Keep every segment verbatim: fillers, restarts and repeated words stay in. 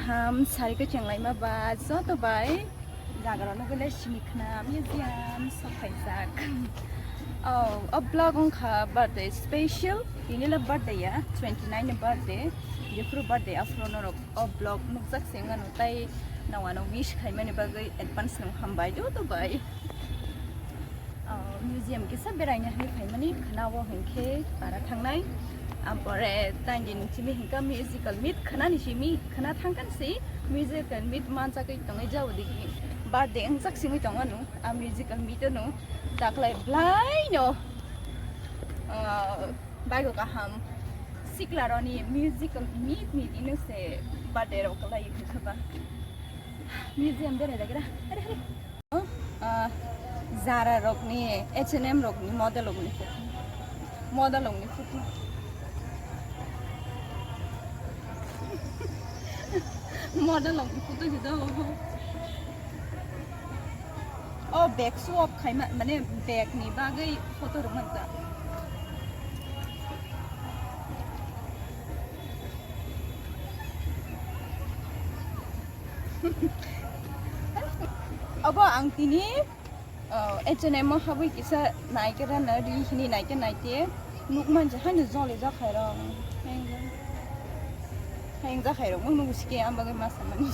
Ham sari kwchwng laima ba joto bai jaga rok nugwi le sini khna museum sok khaijak. Oh, o vlog wngkha birthday special. Tini le birthday ya, twenty nine ni birthday. Jephuru birthday aphuru norok o vlog nukjak se wngmano, tai nongano wish khaimani bagwi advance no hambai joto bai. Oh, museum kisa beraina hinwi phaimani khwnao hinkhe para thangnai. Ampore taini simi hinkha musical meet khwnani simi khwna thangkhan si musical meet manjagwi tongwi jao digi birthday wngjak simi tongmanu a musical meet no daklai blaino, ah, baigo kaham siklaroni musical meet meet ino se birthday rok kwlai hinkhe ba museum berai dagira. Are, are. Ah, Zara rokni, H and M rokni model rokni photo. Model rokni photo. Model rokni photo juda. Oh, bag swap khaima, mane bag ni bagwi photo rwmani ta. Obo ang tini, oh, H and M o habwi kisa naikhe rana ri hini naikhe naikhe nuk manja hani joli jakhairok. Hayung jakhairok mung nugu sike ang bagwi ma samani.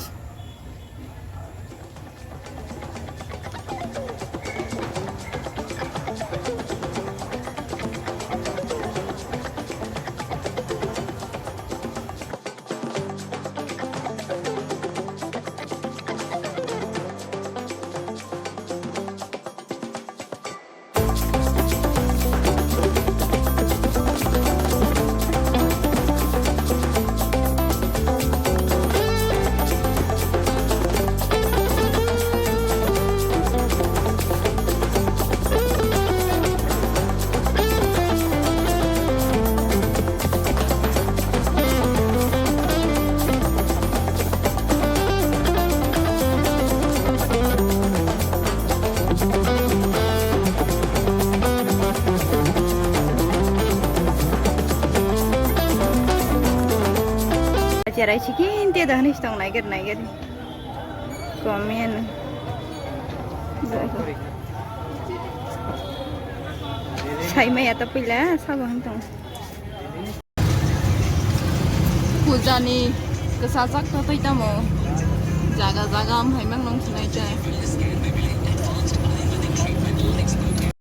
Cherai chicken te dahani stong naiger naiger. Komen. Sai maya ta puila sabo hantong. Pujani kwchajak ta twi tamo. Jaga jaga am hai mang nong sinai ta.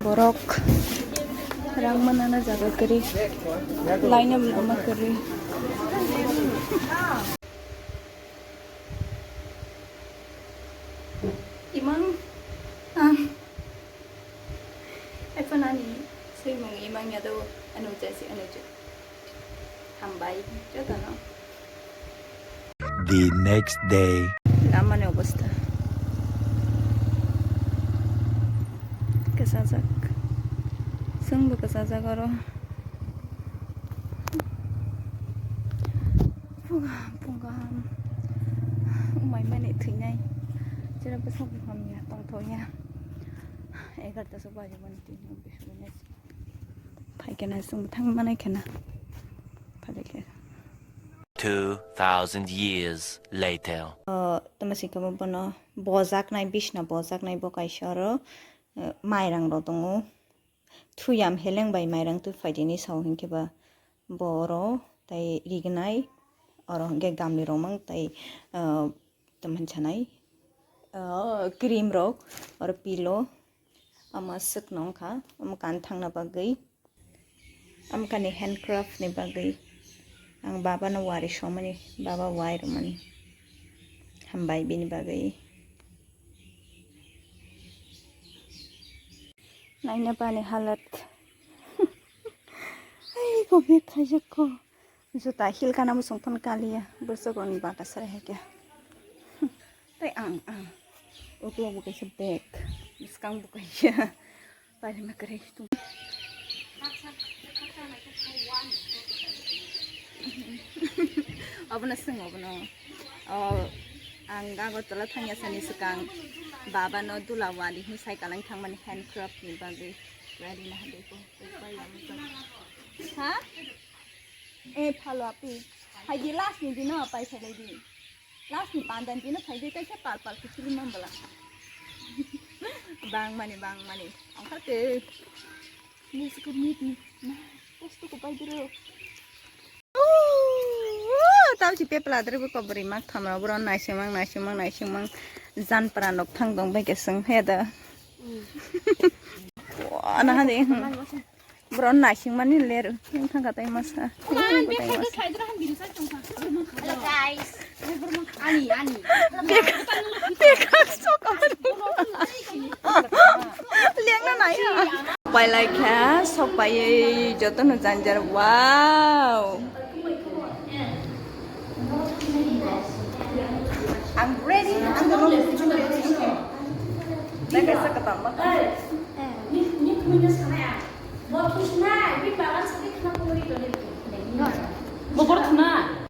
Borok rang manana jaga kwrwi. Laina manama kwrwi. Imang, ah. Ephano ani swimung imang ya do, ano jasi, ano je. Hambai, jotono. The next day. Lamani obostha. Kwchajak. Chwngbo kwchajak oro. Phunga, phunga ham. Umai mani thwinai. Chwra bwsa bo hamya, tongthokya. Egarta se bajimani tini, bish minute. Phaikhe na chwng thang manai khena. Phaikhe. Two thousand years later. O, tamo se khe bo bono bojaknai, bishna bojaknai bo kaisa oro, eh, mairang rok tongo. Thuyam heleng bai mairang twi phaidini sao hinkhe ba bo oro tei rignai oro hinkhe gamli romang tei, ah, tamo hinsanai, ah, cream rok oro pillow ama swkno wngkha omo kan thangna bagwi. Amkani handcraft ni bagwi ang baba no wari somani, baba wai romani hambai bini bagwi. Naina bani halat. Ai, ko bek khaijak ko. Juta hil kana musung phun kaliya. Bwswk roni bata sarai hai khe. Tai ang, ang. Uklo bo kaisa bag. Bwskang bo kaisa. Pari ma kare tu. Abono swng abono. O, ang Agartala thangya sani swkang baba no dula wali hwnwi cycle ang thangmani handcraft ni bagwi. Ready na hade ko. Ha? E phalo api. Hai di last ni dino pai phelai di. Last ni pandan dino phaidi kaisa pal pal kichili mambala. Bang mani, bang mani. Angkha te. Ni sikut ni ni. Na, kosto ko pai diro. Tau chi pepla dre bu kobri mak thamra bro naising mang, naising mang, naising mang. Jan pra nok thang dong bai ke sing he da. Ana ha de. Bro naising mani ler. Thang ka tai masa. Hello guys. Ani ani. Pekak sok. Liang na nai. Pailai kha, sok paiwi jotono janjar. Wow. I'm ready. I'm the one who's ready. Like I said, about my Bokor thuna.